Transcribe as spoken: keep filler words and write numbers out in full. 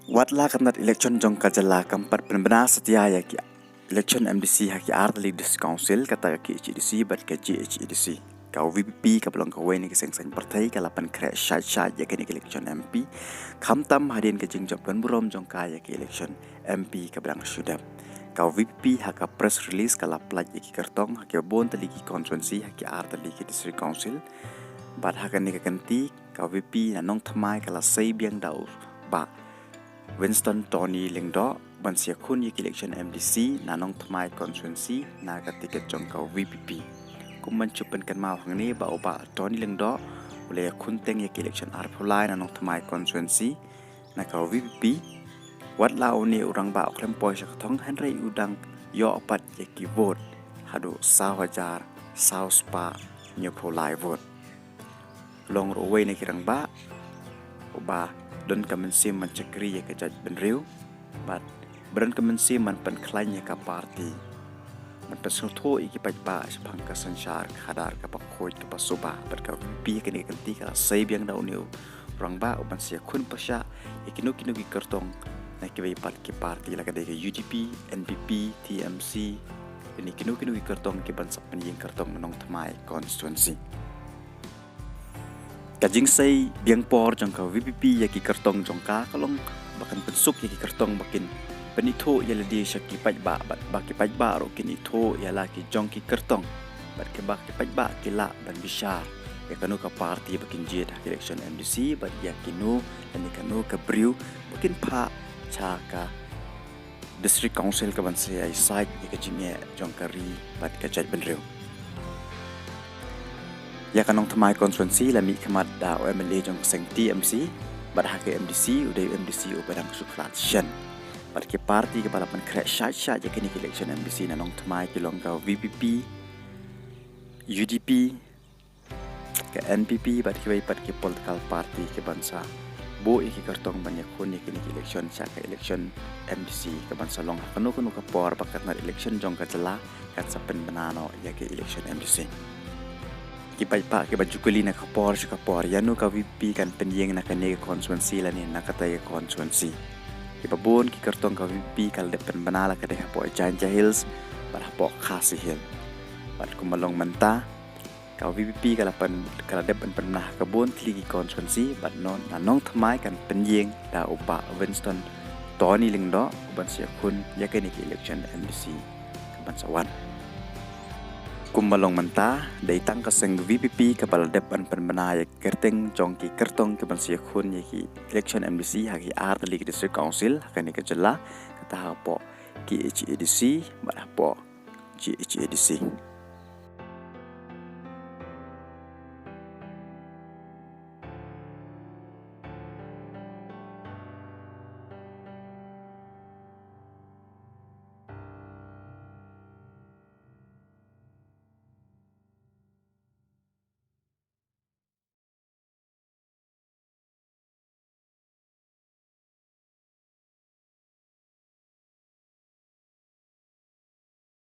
Wat la ka tnat election jong ka jylla kam pat pynbna satia ïa ki election M D C ha ki ar tylli ki District Council, kata ka K H A D C bad ka G H A D C, ka V P P kaba long kawei na ki seng saiñ pyrthei ka la pynkhreh shait shait ïa kane ka election M P, khamtam hadien ka jingjop don burom jong ka ïa ka election M P kaba dang shu dep. Ka V P P ha ka press release ka la pynlait ïa ki kyrtong ha kiba bun tylli ki constituency ha ki ar tylli ki District Council. Bad ha kane ka kynti ka V P P na Nongthymmai ka la sei biang da u Bah Winston Tony Lyngdoh ban sa ïakhun ïa ka election M D C na Nongthymmai constituency na ka ticket jong ka V P P. Kum ban shu pynkynmaw hangne ba u Bah Tony Lyngdoh u la ïakhun teng ïa ka election arphew lai na Nongthymmai constituency na ka V P P. Wat la une u rangbah u khlem poi sha ka thong hynrei u dang ïoh pat ïa ki vote haduh saw hajar saw spah hynñiewphew lai vote. Long ruh uwei na ki rangbah uba don ka mynsiem ban shakri ïa ka jaitbynriew bad ba don ka mynsiem ban pynkhlaiñ ïa ka party, ban pynsngewthuh ïa ki paidbah shaphang ka synshar khadar kaba khuid kaba suba. Bad ka V P P ha kane ka kynti ka la sei biang da une u rangbah u ban sa ïakhun pyrshah ïa kino kino ki kyrtong na kiwei pat ki party, la ka dei ka U D P, N P P, T M C, lane kino kino ki kyrtong ki ban sa pynïeng kyrtong na Nongthymmai constituency. Ka jingsei biang por jong ka V P P ïa ki kyrtong jong ka ka long ba kan pynsuk ïa ki kyrtong ba kin pynithuh ïa lade sha ki paidbah bad ba ki paidbah ruh kin ithuh ïa la ki jong ki kyrtong bad kiba ki paidbah ki lah ban bishar ïa kano ka party ba kin jied ha ka election M D C bad ïa kino lane kano ka briew ba kin phah sha ka District Council ka ban sa ïasaid ïa ka jingeh jong ka ri bad ka jaitbynriew. Ïa ka Nongthymmai constituency la mihkhmat da u M L A jong ka seng T M C bad ha ka M D C u dei u M D C uba dang shu khlad shen. Bad ki party kiba la pynkhreh shait shait ïa kane ka election M D C na Nongthymmai ki long ka V P P, U D P, ka N P P bad kiwei pat ki political party ki ban sa buh ïa ki kyrtong ban ïakhun ïa kine ki election sha ka election M D C ka ban sa long ha kano kano ka por ba ka tnat election jong ka jylla kan sa pynbna noh ïa ka election M D C. Ki paidbah kiba ju kylli na ka por sha ka por ïano ka V P P kan pynïeng na kane ka constituency lane na kata ka constituency. Kiba bun ki kyrtong ka V P P ka la dep pynbna la ka dei hapoh Jaintia Hills bad hapoh Khasi Hills. Bad kumba long mynta ka V P P ka la pyn, ka la dep ban pynbna ha ka bun tylli ki constituency bad na Nongthymmai kan pynïeng da u Bah Winston Tony Lyngdoh u ban sa ïakhun ïa kane ka election M D C ka ban sa wan. Kumba long mynta dei tang ka seng V P P kaba la dep ban pynbna ïa ka kyrteng jong ki kyrtong ki ban sa ïakhun ïa ka election M D C ha ki ar tylli ki District Council ha kane ka jylla, kata hapoh K H A D C bad hapoh G H A D C.